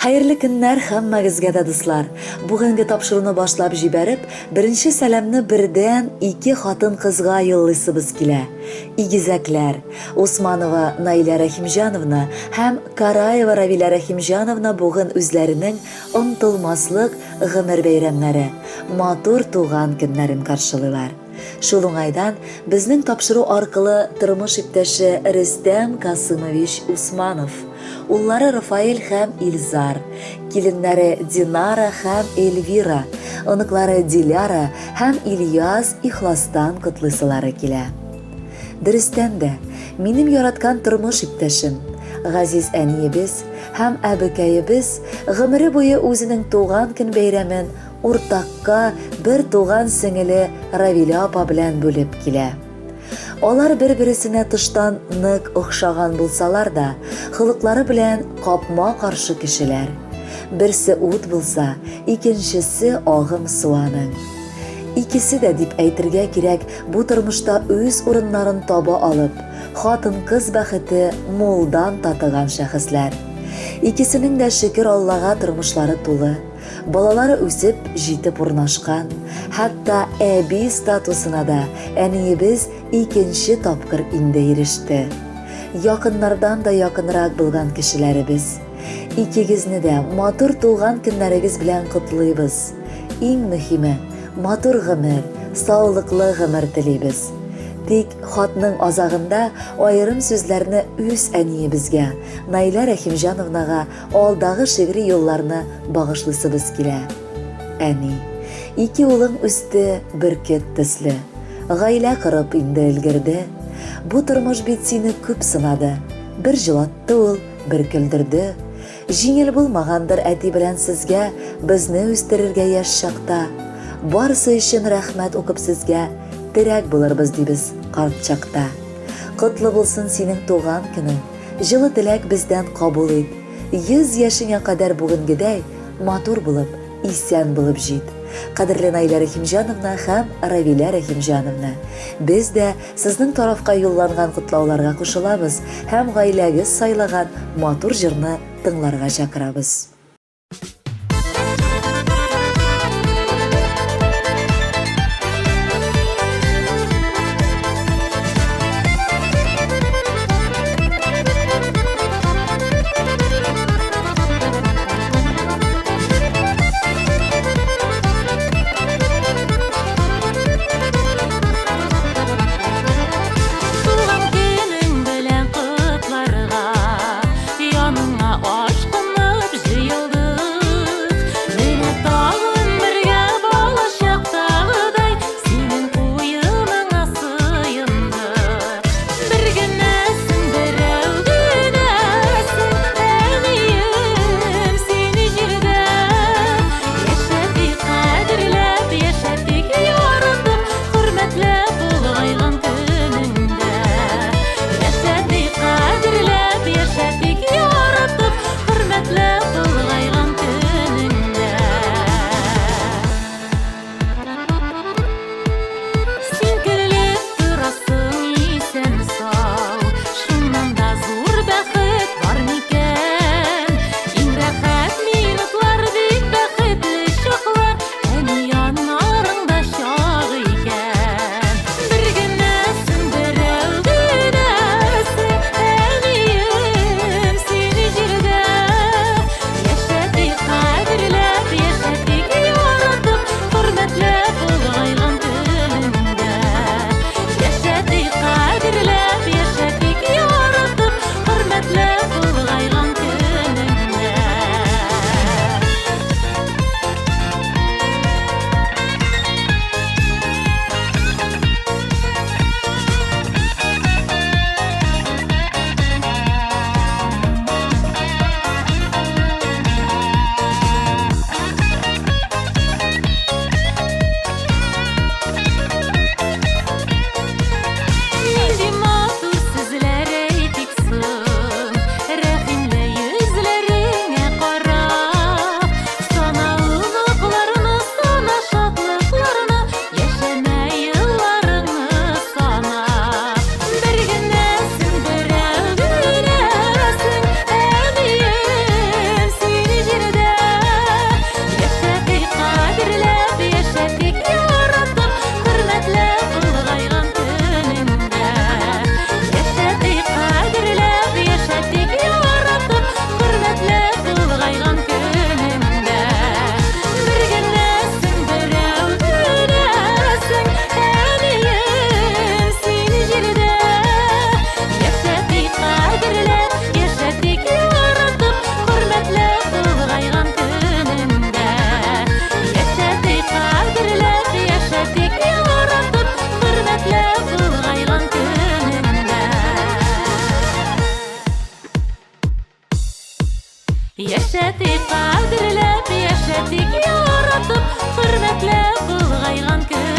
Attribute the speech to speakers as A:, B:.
A: Хәерле көннәр һәммәгезгә дә, дуслар! Бүгенге тапшыруны башлап җибәреп, беренче сәламне бердән ике хатын-кызга юллыйсыбыз килә. Игезәкләр, Усманова Наилә Рәхимҗановна һәм Караева Равилә Рәхимҗановна бүген үзләренең онтылмаслык гомер бәйрәмнәре, матур туган көннәрен каршылыйлар. Шул уңайдан безнең тапшыру аркылы тормыш иптәше Рөстәм Касымович Усманов, уллары Рафаэль һәм Илзар, киленнәре Динара һәм Эльвира, оныклары Диляра һәм Ильяс ихластан котлыйсылары килә. Дөрестән дә, минем яраткан тормыш иптәшем, газиз әниебез һәм әбекәебез гомере буе үзенең туган көн бәйрәмен уртакка бер туган сеңеле Равилә апа белән бүлеп килә. Алар бер-бересенә тыштан нык охшаган булсалар да, холыклары белән капма-каршы кешеләр. Берсе ут булса, икенчесе агым су аның. Икесе дә, дип әйтергә кирәк, бу тормышта үз урыннарын таба алып, хатын-кыз бәхете мулдан татыган шәхесләр. Икесенең дә шөкер Аллага тормышлары тулы. Балалары үсеп, җитеп урнашкан. Хәтта әби статусына да әниебез икенче тапкыр инде иреште. Якыннардан да якынрак булган кешеләребез. Икегезне дә матур туган көннәрегез белән котлыйбыз. Иң мөһиме, матур гомер, саулыклы гомер телибез. Тик хатның азагында аерым сүзләрне үз әниебезгә, Наилә Рәхимҗановнага алдагы шигъри юлларны багышлыйсыбыз килә. Әни, ике улың үсте бөркет төсле. Гаилә корып инде өлгерде. Бу тормыш бит сине күп сынады. Бер җылатты ул, бер көлдерде. Җиңел булмагандыр әти белән сезгә безне үстерергә яшь чакта. Барысы өчен рәхмәт укып сезгә, терәк булырбыз дибез карт чакта. Котлы булсын синең туган көнең, җылы теләк бездән кабул ит. 100 яшеңә кадәр бүгенгедәй матур булып, исән булып җит. Кадерле Наилә Рәхимҗановна һәм Равилә Рәхимҗановна, без дә сезнең тарафка юлланган котлауларга кушылабыз һәм гаиләгез сайлаган матур җырны тыңларга чакырабыз.
B: Туган көнең белән котларга, Яныңа ашкынып җыелдык. Яшәтик кадерләп, яшәтик яратып, хөрмәтләп олыгайган көн.